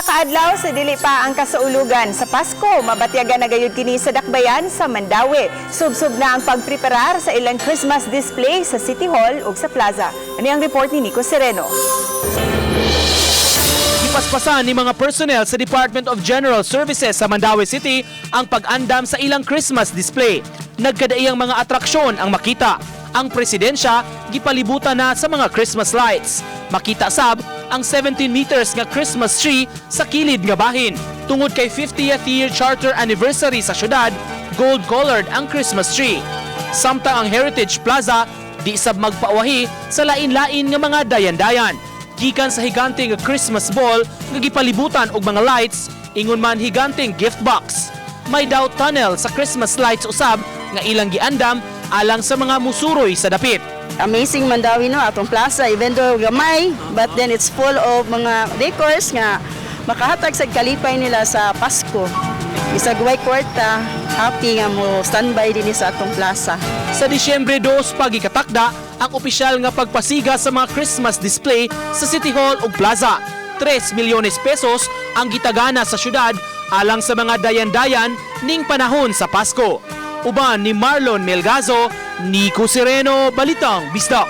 Ka adlaw sa dili pa ang kasaulugan sa Pasko, mabatyagan na gayud kini sa dakbayan sa Mandaue. Subsob na ang pagpreparar sa ilang Christmas display sa City Hall ug sa Plaza. Ani ang report ni Nico Sereno. Gipaspasan ni mga personnel sa Department of General Services sa Mandaue City ang pag-andam sa ilang Christmas display. Nagkadaiyang mga atraksyon ang makita. Ang presidensya gipalibutan na sa mga Christmas lights. Makita sab ang 17 meters nga Christmas tree sa kilid nga bahin. Tungod kay 50th year charter anniversary sa syudad, gold-colored ang Christmas tree. Samtang ang Heritage Plaza di sab magpaawahi sa lain-lain nga mga dayan-dayan. Gikan sa higante nga Christmas ball nga gipalibutan og mga lights, ingon man higanteng gift box. May daw tunnel sa Christmas lights usab nga ilang giandam alang sa mga musuroy sa dapit. Amazing Mandaue, no, atong plaza, even though gamay, but then it's full of mga decors nga makahatag sa kalipay nila sa Pasko. Bisag way kwarta, happy nga mo standby dinhi sa atong plaza. Sa Disyembre 2 pagikatakda ang opisyal nga pagpasiga sa mga Christmas display sa City Hall ug Plaza. 3 milyones pesos ang gitagana sa syudad alang sa mga dayan-dayan ning panahon sa Pasko. Uban ni Marlon Melgazo, Nico Sereno, Balitang Bisdak.